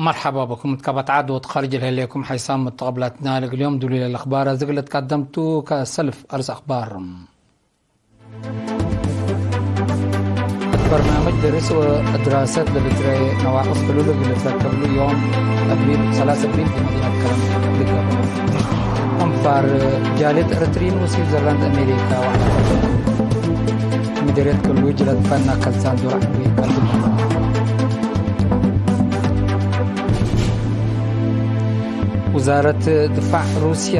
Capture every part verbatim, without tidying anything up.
መርሐባ ብኩም። እት ከበት ዐድ ወእት ካርጅ ለህሌኩም ሐይሳም መተቀብላትና፣ ለእግል ዮም ዱሉይ ለልአኽባር አዜ እግል ልትቀደምቱ ከሰልፍ አርስ አኽባር። እት በርናምጅ ደርስ ወድራሰት ለልትረኤ ነዋቅስ ሕሉል እግል ልትረከብሉ ዮም አብሪል ሰላሰ አብሪል ዲብ መዲነት ከረን ልገበ። አንፋር ጃልየት ኤረትርዪን ወስዊዘርላንድ አሜሪካ ወዐላቀት ምድርየት ክሉ ጅለት ፈና ከልሳን ዶር ዐቢ ቀድም። ውዛረት ድፋዕ ሩስያ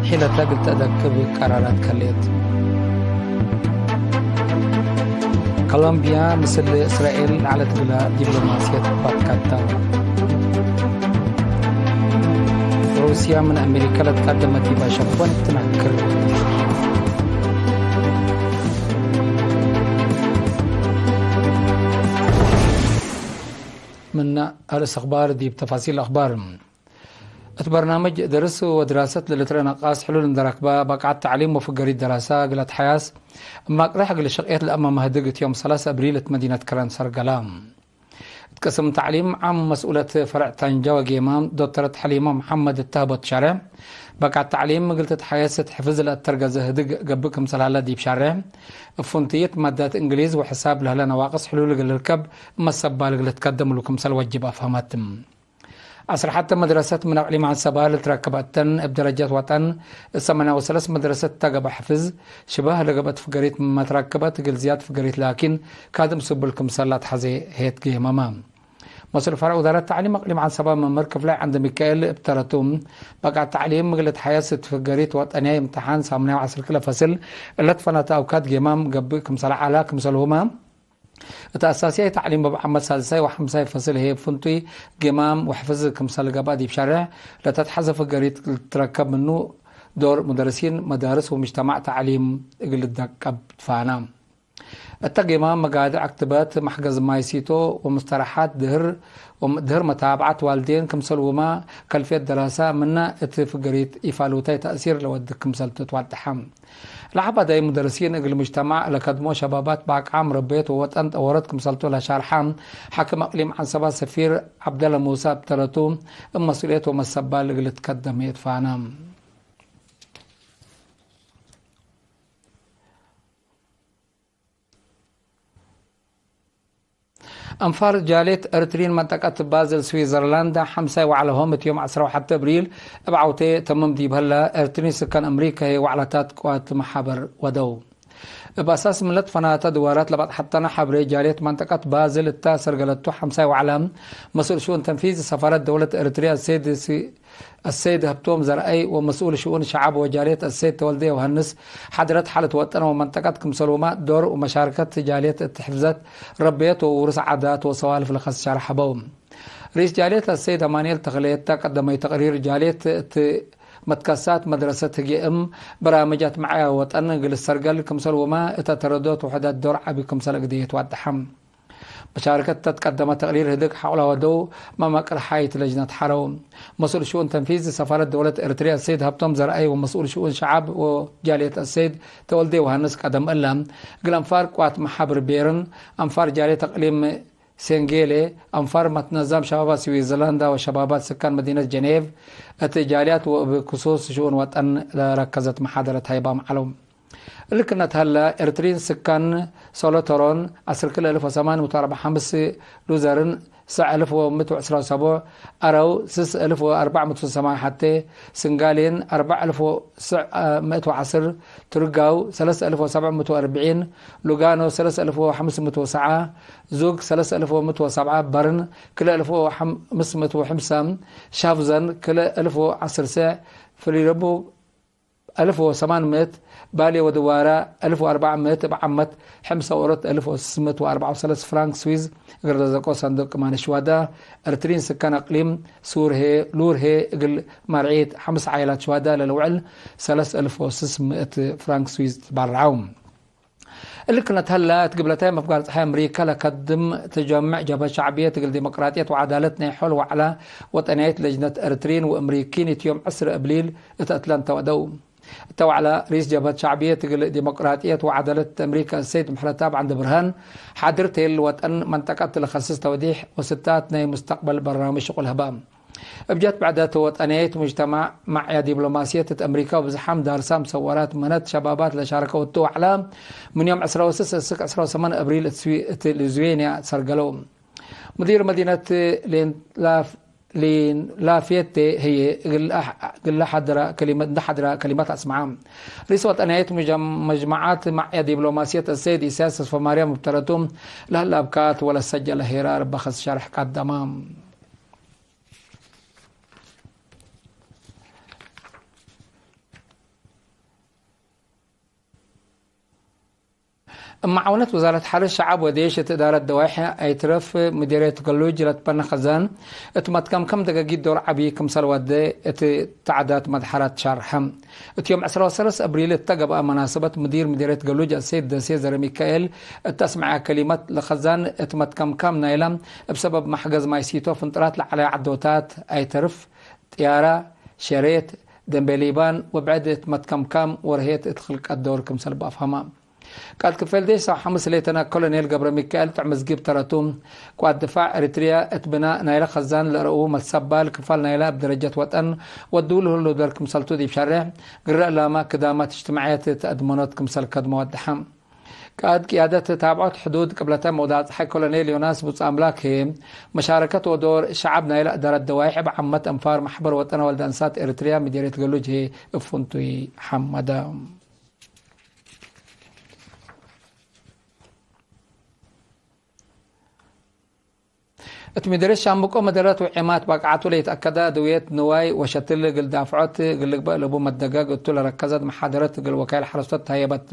ሒለተ እግል ተአደክብ ቀራራት ከልኤት። ኮሎምቢያ ምስል እስራኤል ለዐለት እግላ ዲፕሎማስየት ባትካታ። ሩስያ ምን አሜሪካ ለትቀደመት ዲበ ሸፎን ትነክር። ምነ አርእስ አኽባር ዲብ ተፋሲል አኽባር። እት በርናምጅ ደርስ ወድራሰት ለልትረኤ ነቃስ ሕሉል እንዴ ረክበ፣ በቃዕት ተዕሊም ወፍገሪት ደራሰ እግል አትሐያስ እማቅርሕ እግል ሸቅየት ለአመ መህድግ እት ዮም ሰላሰ አብሪል እት መዲነት ከረን ሰርገለ። እት ቅስም ተዕሊም ዓም መስኡለት ፈርዕ ታንጃ ወጌማ ዶክተረት ሐሊማ መሐመድ እተ ሀቦት ሻርሕ፣ በቃዕት ተዕሊም እግል ትትሐየስ እት ሕፍዝ ለአተርገዘ ህድግ ገብእ ክምሰል ሀለ ዲብ ሻርሕ፣ እብ ፍንቱይት ማዳት እንግሊዝ ወሕሳብ ለህለ ነዋቅስ ሕሉል እግል ልርከብ መሰባል እግል ልትከደም እሉ ክምሰል ወጅብ አፍሀመት። አስር ሐተ መድረሰት ምን አቅሊም ዐንሰባ ልትረክበ እተን፣ እብ ደረጀት ወጠን ሰማንያ ወሰለስ መድረሰት ተ ገብአ ሕፍዝ፣ ሽበህ ለገብአት ፍገሪት መትረክበት፣ እግል ዝያድ ፍገሪት ላኪን ካድም ስቡል ክምሰል ለአትሐዜ ሄት ጌመመ። መስኡል ፈርዕ ውዛረት ተዕሊም አቅሊም ዐንሰባ መምህር ክፍላይ ዐንደሚካኤል እብ ተረቱ፣ በቃዕት ተዕሊም እግል ልትሐየስ እት ፍገሪት ወጠንያይ እምተሓን ሳምናይ ወዐስር ክለ ፈስል እለት ፈናተ አውካድ ጌማም ገብእ ክምሰል ዐላ ክምሰልሁመ፣ እት አሳስያይ ተዕሊም እብ ዓመት ሳድሳይ ወሐምሳይ ፈስል ህዬ ፍንቱይ ጌማም ወሕፍዝ ክምሰል ገብአ ዲብ ሻርሕ ለተትሐዘ ፍገሪት ልትረከብ ምኑ፣ ዶር ሙደርሲን መዳርስ ወምጅተማዕ ተዕሊም እግል ልደቀብ ትፋና። እተ ጌማም መጋድዕ አክትበት፣ መሕገዝ ማይ ሲቶ ወሙስተረሓት ድህር፣ ድህር መታብዐት ዋልዴን ክምሰልሁመ ከልፍየት ደራሰ ምነ እት ፍገሪት ኢፋሉታይ ተእሲር ለወድግ ክምሰልቱ ትዋደሐ። ለሐባዳይ ሙደርሲን እግል ሙጅተማዕ ለከድሞ ሸባባት በአቅዓም ረቤት ወወጠን ጠወረት ክምሰልቱ ለሻርሐ፣ ሓክም አቅሊም ዐንሰባ ሰፊር ዐብደለ ሙሰ እብ ተረቱ፣ እብ መስኡልየት ወመሰባል እግል ልትከደም ይእትፋነ። አንፋር ጃልየት ኤረትርዪን መንጠቀት ባዝል ስዊዘርላንድ፣ ሐምሳይ ወዐለሆም እት ዮም ዐስራ ወሐተ እብሪል እብ ዐውቴ ተምም ዲብ ህለ፣ ኤረትርዪን ስካን አምሪከ ህዬ ወዕለታት ቅዋት መሓበር ወደው። እብ አሳስ ምን ለትፈናተ ድዋራት ለበጽሐተነ ሐብሬ፣ ጃልየት መንጠቀት ባዝል እተ ሰርገለቱ ሐምሳይ ወዐለ፣ መስኡል ሽኡን ተንፊዚ ሰፋረት ደውለት ኤረትርያ አሰይድ ሲ-፣ አሰይድ ሀብቶም ዘርአይ ወመስኡል ሽኡን ሸዐብ ወጃልየት አሰይድ ተወልደ ዮሃንስ፣ ሓድረት ሓለት ወጠን ወመንጠቀት ክምሰልሁመ ዶር ወመሻርከት ጃልየት እት ሕፍዘት ረቤት ወውሩስ ዓዳት ወሰዋልፍ ለከስ ሸርሕ ሀበው። ርኢስ ጃልየት አሰይድ አማንኤል ተክሌ እተ ቀደመዩ ተቅሪር፣ ጃልየት እት መትከሳት መድረሰት ህጌ እም በራምጅ አትማዕያ ወጠን እግል ሰርገል ክምሰልሁመ እተ ተረዶት ውሕደት ዶር ዐቢ ክምሰል እግድየ ትዋደሐ። መሻርከት ተትቀደመ ተቅሪር ህድግ ሐቁለ ወደው መማቅር ሐይት ለጅነት ሐረው። መስኡል ሽኡን ተንፊዝ ሰፋረት ደውለት ኤረትርያ አሰይድ ሀብቶም ዘርአይ ወመስኡል ሽኡን ሸዐብ ወጃልየት አሰይድ ተወልደ ዮሃንስ ቀደም እለ፣ እግል አንፋር ቅዋት መሓብር ቤርን፣ አንፋር ጃልየት አቅሊም ሴንጌሌ፣ አንፋር መትነዛም ሸባባት ስዊዘርላንዳ ወሸባባት ስካን መዲነት ጀኔቭ፣ እት ጃልያት ወእብ ክሱስ ሽኡን ወጠን ለረከዘት መሓደረት ሀይባም ዐለው። እሊ ክነት ሀለ፣ ኤረትርዪን ስካን ሶሎቶሮን፣ ዐስር ክልኤ እልፍ ወሰማን ምእት ወአርበዕ ሐምስ፣ ሉዘርን፣ ሰዕ እልፍ ወምእት ወዕስራ ወሰቡዕ፣ አረው፣ ስስ እልፍ ወአርበዕ ምእት ወሰማንያ ሐቴ፣ ስንጋሌን፣ አርበዕ እልፍ ወስዕ ምእት ወዐስር፣ ቱርጋው፣ ሰለስ እልፍ ወሰብዕ ምእት ወአርብዒን፣ ሉጋኖ፣ ሰለስ እልፍ ወሐምስ ምእት ወሰዓ፣ ዙግ፣ ሰለስ እልፍ ወምእት ወሰብዓ፣ በርን፣ ክልኤ እልፍ ወሐምስ ምእት ወሐምሳ፣ ሻፍዘን፣ ክልኤ እልፍ ወዐስር ሰዕ፣ ፍሊረቡብ፣ አልፍ ወሰማን ምእት፣ ባሌ ወድዋረ፣ አልፍ ወአርበዕ ምእት፣ እብ ዓመት፣ ሕምሳ ወአራት አልፍ ወስስ ምእት ወአርበዕ ወሰለስ ፍራንክ ስዊዝ፣ እግል ረዘቆ ሰንዱቅ ቅማነ ሽዋዳ፣ ኤረትርዪን ስካን አቅሊም፣ ሱር ህዬ፣ ሉር ህዬ፣ እግል መርዒት ሐምስ ዓይላት ሽዋዳ ለልውዕል፣ ሰለስ አልፍ ወስስ ምእት ፍራንክ ስዊዝ ትበረዐው። እሊ ክነት ሀለ፣ እት ግብለታይ መፍጋር ጸሓይ አምሪከ ለከድም ተጀምዕ ጀብሀት ሸዕብየት እግል ዲሞቅራጥየት ወዐዳለት ናይ ሖል ወዐለ ወጠንያይት ለጅነት ኤረትርዪን ወአምሪኪን እት ዮም ዐስር አብሊል እት አትላንታ ወደው። እተ ወዕለ፣ ርኢስ ጀብሀት ሸዕብየት እግል ዲሞቅራጥየት ወዐደለት እት አምሪከ አሰይድ ምሕረተአብ ዐንደብርሃን፣ ሓድር ቴል ወጠን መንጠቀት ለከስስ ተውዲሕ ወስታት ናይ ሙስተቅበል በርናምጅ ሽቁል ሀበ። እብ ጀት ብዕደት ወጠንየት ሙጅተማዕ፣ ማዕያ ዲብሎማስየት እት አምሪከ ወብዝሓም ዳርሳም ሰወራት ምህነት ሸባባት ለሻረከው እቱ ወዕለ፣ ምን ዮም ዕስራ ወስስ እስክ ዕስራ ወሰመን አብሪል እት ስዊ-፣ እት ሊዙዌንያ ሰርገለው። ሙዲር መዲነት ሌንላፍ-፣ ሊንላፌቴ ህዬ እግል አሕ-፣ እግለ ሐድረ ከሊመት፣ እንደ ሐድረ ከሊመት አስመዐ። ርኢስ ወጠንየት ሙጀም-፣ መጅመዓት ማዕያ ዲብሎማስየት አሰይድ ኢሳያስ ተስፋማርያም እብ ተረቱ፣ ለህለ አብካት ወለሰጀለ ሄራር በክስ ሸርሕ ቀደመ። እብ መዓውነት ወዛረት ሐርስ ሸዐብ ወዴሽ እት እዳረት ደዋይሕ ኣይትረፍ ምዲርየት ገሉጅ ለትበነ ከዛን እት መትከምከም ደገጊት ዶር ዐቢ ክምሰል ወደ እት ተዕዳት መድሐራት ሻርሐ። እት ዮም ዕስራ ወሰለስ አብሪል እተ ገብአ መናሰበት ምዲር ምዲርየት ገሉጅ አሰይድ ደሴ ዘረሚካኤል እት አስመዐ ከሊመት ለከዛን እት መትከምከም ናይለ እብ ሰበብ መሕገዝ ማይ ሲቶ ፍንጥራት ለዐለ ዐዶታት ኣይትርፍ፣ ጥያራ፣ ሸሬት፣ ደንቤ ሊባን ወብዕድ እት መትከምካም ወርሄት እት ክልቀት ዶር ክምሰል በአፍሀመ። ቃድ ክፈል ዴሽ ሰው ሐምስ ሌተና ኮሎኔል ገብረ ሚካኤል ጥዑም ዝጊብ ተረቱ፣ ቋድ ድፋዕ ኤሪትርያ እት ብናእ ናይለ ከዛን ለረኡ መትሰባል ክፋል ናይለ እብ ደረጀት ወጠን ወድው ለህሉ ዶር ክምሰልቱ ዲብ ሸሬሕ፣ ግረ እላመ ክዳማት እጅትማዕየት ተአድመኖት ክምሰል ከድመ ወደሐ። ቃድ ቅያደት ታብዖት ሕዱድ ቅብለተ መውዳቅ ጸሓይ ኮሎኔል ዮናስ ቡጽ አምላክ ህዬ፣ መሻረከት ወዶር ሸዐብ ናይለ እዳረት ደዋይሕ እብ ዓመት አንፋር መሕበር ወጠን ወልደ አንሳት ኤሪትርያ ምዲርየት ገሉጅ ህዬ እብ ፍንቱይ ሐመደ። እት ምድርየት ሻምብቆ መደረት ወዔማት ባቅዓቱ ለኢተአከደ አድውየት ንዋይ ወሸትል እግል ዳፍዖት እግል ልግበእ ለቡ መደገግ እቱ ለረከዘት መሓደረት እግል ወካይል ሐረስቶት ተሀየበት።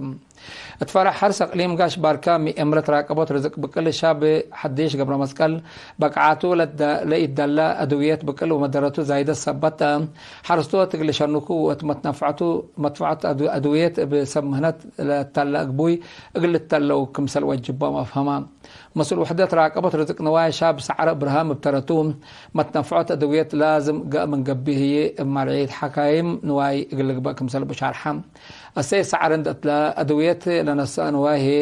እት ፈረዕ ሐርስ አቅሊም ጋሽ ባርካ ሚ እምረት ራቀቦት ርዝቅ ብቅል ሻብ ሐዲሽ ገብረመስቀል፣ ባቅዓቱ ለደ-፣ ለኢደለ አድውየት ብቅል ወመደረቱ ዛይደት ሰበት ተ፣ ሐረስቶት እግል ሸኑኩ ወእት መትነፍዐቱ፣ መትፈዐት አድ-፣ አድውየት እብ ሰብ ምህነት ለተለ እግቡይ እግል ልተለው ክምሰል ወጅቦም አፍሀመ። መስኡል ውሕደት ራቀቦት ርዝቅ ንዋይ ሻብ ሰዐረ እብርሃም እብ ተረቱ፣ መትነፍዖት አድውየት ላዝም ገእ ምን ገብእ ህዬ፣ እብ መርዒት ሐካይም ንዋይ እግል ልግበእ ክምሰል ብሻርሐ። አሰይድ ሰዐረ እንዴ እትለ አድውየት ለነሰአ ንዋይ ህዬ፣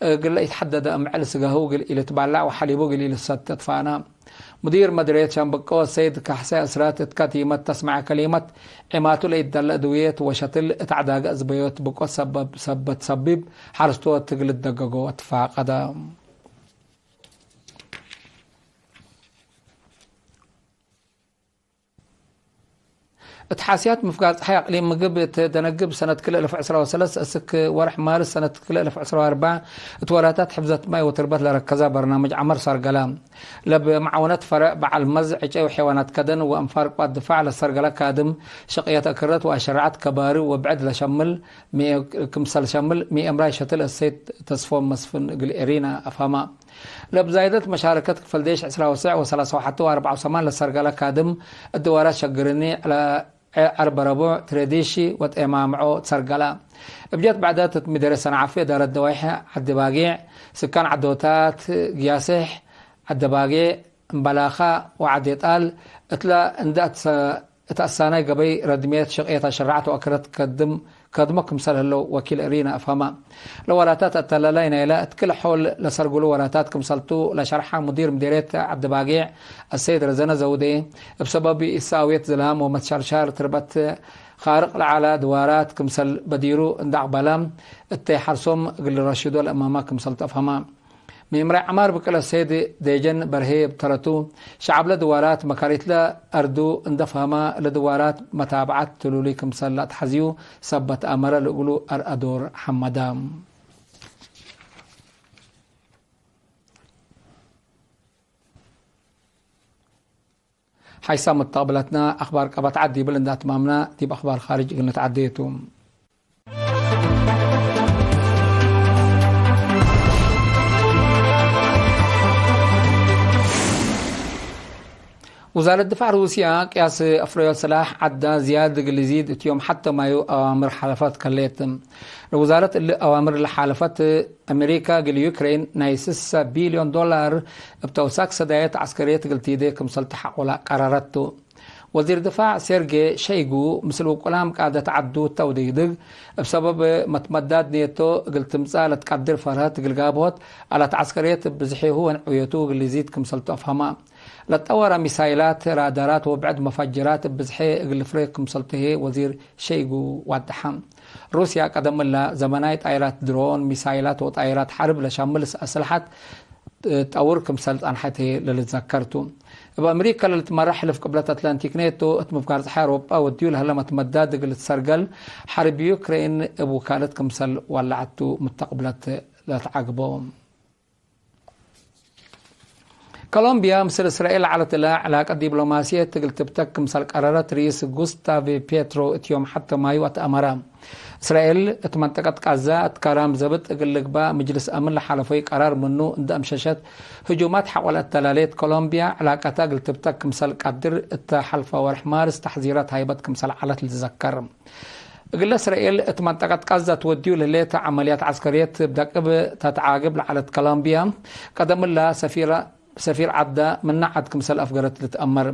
እግል ለኢትሐደደ እምዕል ስጋሁ እግል ኢልትባላዕ ወሐሊቡ እግል ኢልሰተ ትፋነ። ሙዲር መድርየት ሸምብቆ ሰይድ ካሕሰ እስራት እት ከቲመት ተስመዐ ከሊመት፣ ዒማቱ ለኢደለ አድውየት ወሸትል እት ዐዳገ አዝበዮት ብቆት ሰበብ ሰበት ሰቢብ፣ ሐረስቶት እግል ልደገጎ ወትፋቀደ። እት ሓስያት ምፍጋር ጸሓይ አቅሊም ምግብ እት ደነግብ ሰነት ክልኤ እልፍ ዕስራ ወሰለስ እስክ ወርሕ ማርስ ሰነት ክልኤ እልፍ ዕስራ ወአርበዕ እት ወላታት ሕፍዘት ማይ ወትርበት ለረከዘ በርናምጅ ዐመር ሰርገለ። ለብ መዓውነት ፈረዕ በዐል መዝ ዕጨይ ወሐይዋናት ከደን ወአንፋር ቅዋት ድፋዕ ለሰርገለ ካድም ሸቅየት አክረት ወአሸረዐት ከባሪ ወብዕድ ለሸምል ሚ-፣ ክምሰል ሸምል ሚ እምራይ ሸትል እሰይድ ተስፎም መስፍን እግል ኤሪና አፍሀመ። ለብ ዛይደት መሻረከት ክፈል ዴሽ ዕስራ ወሰዕ ወሰላሳ ወሐቱ ወአርበዓ ወሰማን ለሰርገለ ካድም እድዋራት ሸግርኒ ዐለ ዐርበ ረቡዕ ትሬዲሺ ወጤማምዖ ትሰርገላ። እብ ጀት በዕደት እት ምደርየት ሰንዓፌ፣ እዳረት ደዋይሕ ዐዲ ባጊዕ፣ ስካን ዐዶታት፣ ግያስሕ፣ ዐዲ ባጊዕ፣ እምበላኻ ወዐዲ ጣል እትለ እንደ እት ሰ-፣ እት አሳናይ ገበይ ረድምየት ሸቅየት አሸረዐት ወአክረት ከድም፣ ከድሞ ክምሰል ህለው ወኪል እሪና አፍሀማ። ለወላታት አተላላይ ናይለ እት ክል ሖል ለሰርግሉ ወላታት ክምሰልቱ ለሸርሐ ሙዲር ምዴርየት ዐዲ ባጊዕ አሰይድ ረዘነ ዘውዴ፣ እብ ሰበብ ኢሰአውየት ዝልሃም ወመትሸርሻር ትርበት ኻርቅ ለዐለ ድዋራት ክምሰል በዲሩ እንደ አቅበለ፣ እተይ ሐርሶም እግል ልረሽዶ ለእማማ ክምሰልቱ አፍሀማ። ሚምራይ ዐማር ብቅለ ሰይድ ዴጀን በርሄ እብ ተረቱ፣ ሸዐብለ ድዋራት መካሪትለ አርዱ እንደ ፈሀማ፣ ለድዋራት መታብዐት ትሉሊ ክምሰል ለአትሐዝዩ ሰበት አመረ ልእግሉ አርአ ዶር ሐመደ። ሓይሳም እት ተቅብለትነ አክባር ቀበት ዐድ ዲብል እንደ አትማምነ፣ ዲብ አክባር ካርጅ እግል ንትዐዴ ቱ። ውዛረት ድፋዕ ሩስያ ቅያስ አፍረዮት ስላሕ ዐዳ ዝያድ እግል ልዚድ እት ዮም ሐተ ማዩ አዋምር ሓለፈት ከሌት። ለውዛረት እሊ አዋምር ለሓለፈት፣ አሜሪካ እግል ዩክሬን ናይ ስሰ ቢልዮን ዶላር እብ ተውሳክ ሰዳየት ዐስከርየት እግል ቲዴ ክምሰል ተሐቆላ ቀረረት ቱ። ወዚር ድፋዕ ሴርጌ ሸይጉ፣ ምስል ውቁላም ቃደት ዐዱ እተ ውድግድግ፣ እብ ሰበብ መትመዳድ ኔቶ እግል ትምጸእ ለትቀድር ፈርሀት እግል ጋብሆት፣ አላት ዐስከርየት እብ ብዝሒሁ ወንዕውየቱ እግል ልዚድ ክምሰልቱ አፍሀመ። ለትጠወረ ሚሳይላት፣ ራዳራት ወብዕድ መፈጅራት እብ ብዝሒ እግል ልፍሬ ክምሰልቱ ህዬ ወዚር ሸይጉ ዋደሐ። ሩስያ ቀደም እለ ዘመናይ ጣይራት ድሮን፣ ሚሳይላት ወጣይራት ሐርብ ለሻምል አስልሐት ጠውር ክምሰል ጸንሐት ህዬ ለልትዘከር ቱ። እብ አምሪከ ለልትመረሕ ሕልፍ ቅብለት አትላንቲክ ኔቶ እት ምፍጋር ጸሓይ አውሮጳ ወድዩ ለህለ መትመዳድ እግል ልትሰርገል ሐርብ ዩክሬን እብ ውካለት ክምሰል ዋለዐት ቱ ምተቅብለት ለትዓግቦ። ኮሎምቢያ ምስል እስራኤል ለዐለት እለ ዕላቀት ዲፕሎማስየት እግል ትብተክ ክምሰል ቀረረት ርኢስ ጉስታቭ ፔትሮ እት ዮም ሐድ ማዩ አትአመረ። እስራኤል እት መንጠቀት ቃዛ እት ካራም ዘብጥ እግል ልግባእ ምጅልስ አምን ለሓለፎይ ቀራር ምኑ እንደ አምሸሸት፣ ህጁማት ሐቆ ለአተላሌት ኮሎምቢያ ዕላቀታ እግል ትብተክ ክምሰል ቀድር እተ ሐልፈ ወርሕ ማርስ ተሕዚራት ሃይበት ክምሰል ዐለት ልትዘከር። እግለ እስራኤል እት መንጠቀት ቃዛ ትወድዩ ለህሌት ዐመልያት ዐስከርየት እብ ደቅብ ተትዓግብ ለዐለት ኮሎምቢያ፣ ቀደም እለ ሰፊር ሰፊር ዐዳ ምነ ዐድ ክምሰል አፍገረት ልትአመር።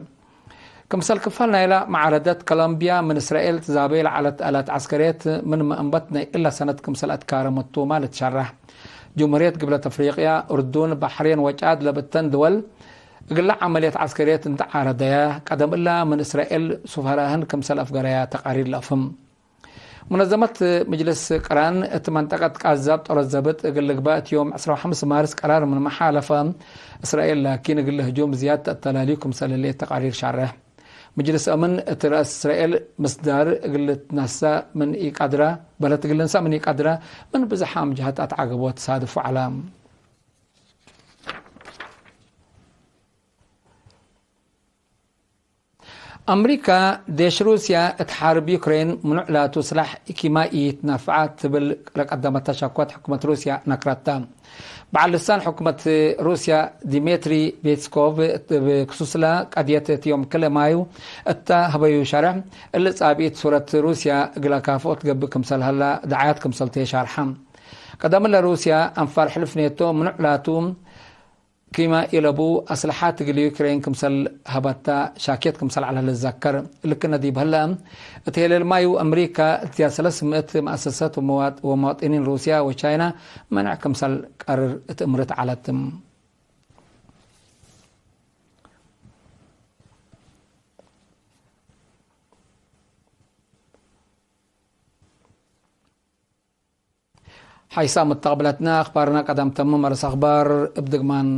ክምሰል ክፋል ናይላ መዓረደት፣ ኮሎምቢያ ምን እስራኤል ትዛቤ ለዐለት አላት ዐስከርየት ምንመ እንበት ናይ እለ ሰነት ክምሰል አትካረመት ቱማ ልትሸረሕ። ጅምሁርየት ግብለት አፍሪቅያ፣ እርዱን፣ በሕሬን ወጫድ ለብተን ድወል እግለ ዐመልየት ዐስከርየት እንተ ዓረደየ፣ ቀደም እለ ምን እስራኤል ሱፈራህን ክምሰል አፍገረያ ተቃሪር ለአፍህም። ሙነዘመት ምጅልስ ቅራን እት መንጠቀት ቃዛብ ጦረት ዘብጥ እግል ልግባእ እት ዮም ዕስራ ወሐምስ ማርስ ቀራር ምንመ ሓለፈ፣ እስራኤል ላኪን እግል ህጁም ዝያድ ተአተላልዩ ክምሰል ህሌት ተቃሪር ሻርሕ። ምጅልስ አምን እት ረአስ እስራኤል ምስዳር እግል ልትነሰእ ምን ኢቀድረ፣ በለት እግል ልንሰእ ምን ኢቀድረ፣ ምን ብዝሓም ጀሀት አትዓገቦት ሳድፉ ዐለ። አምሪካ፣ ዴሽ ሩስያ እት ሐርብ ዩክሬን ምኑዕ ላቱ ስላሕ ኪማ ኢትናፍዐ ትብል ለቀደመተ ሸኮት ሕኩመት ሩስያ ነክረተ። በዐል ልሳን ሕኩመት ሩስያ ዲሜትሪ ፔስኮቭ እብ ክሱስለ ቀድየት እት ዮም ክልኤ ማዩ እተ ሀበዩ ሸርሕ፣ እሊ ጻብኢት ሱረት ሩስያ እግለ ካፍኦ ትገብእ ክምሰል ሀላ ደዓያት ክምሰልቱ ሻርሐ። ቀደምለ ሩስያ አንፋር ሕልፍ ኔቶ ምኑዕ ላቱ ኪማ ኢለቡ አስለሓት እግል ዩክሬን ክምሰል ሀበታ ሻኬት ክምሰል ዐለ ልዘከር። ልክነ ዲብ ህለ፣ እት ሄለል ማዩ አምሪካ እት ዝያድ ሰለስ ምእት መአሰሰት ወመዋጥ-፣ ወመዋጥኒን ሩስያ ወቻይና መንዕ ክምሰል ቀርር እት እምርት ዐለት። ሓይሳም እት ተቅብለትነ አክባርነ ቀደም ተምም። አርስ አክባር እብ ድግማን።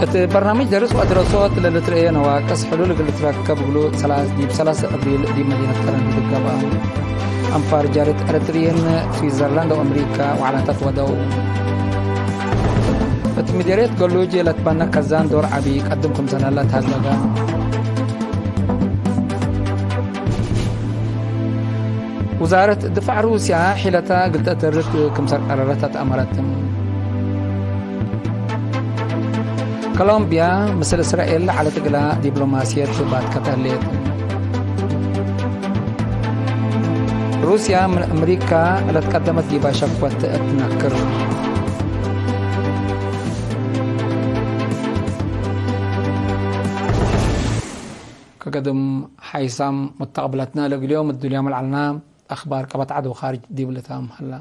እት በርናምጅ ደርስ ወአድረሶት ለልትረኤ ነዋቅስ ሕሉል እግል ልትረከብ እግሉ ሰላስ ዲብ ሰላስ አብሪል ዲብ መዲነት ከረን ልትገበእ። አንፋር ጃርየት ኤረትርየን ስዊዘርላንድ ወአምሪካ ወዓላታት ወደው። እት ምዴርየት ገሉጅ ለትበነ ከዛን ዶር ዐቢ ቀድም ክምሰል ሀለ ተሀዘገ። ውዛረት ድፋዕ ሩስያ ሒለታ እግል ተአተርድ ክምሰል ቀረረት አትአመረት። ኮሎምቢያ ምስል እስራኤል ለዐለት እግላ ዲፕሎማስየት ባትከት ህሌት። ሩስያ ምን አምሪካ ለትቀደመት ዲባ ሸክወት እትነክር። ከገድም ሓይሳም ሙተቅብለትነ ለእግል ዮም እዱልያም ለዐልና አክባር ቀበት ዐድ ወካርጅ ዲብለ ታም ሀላ።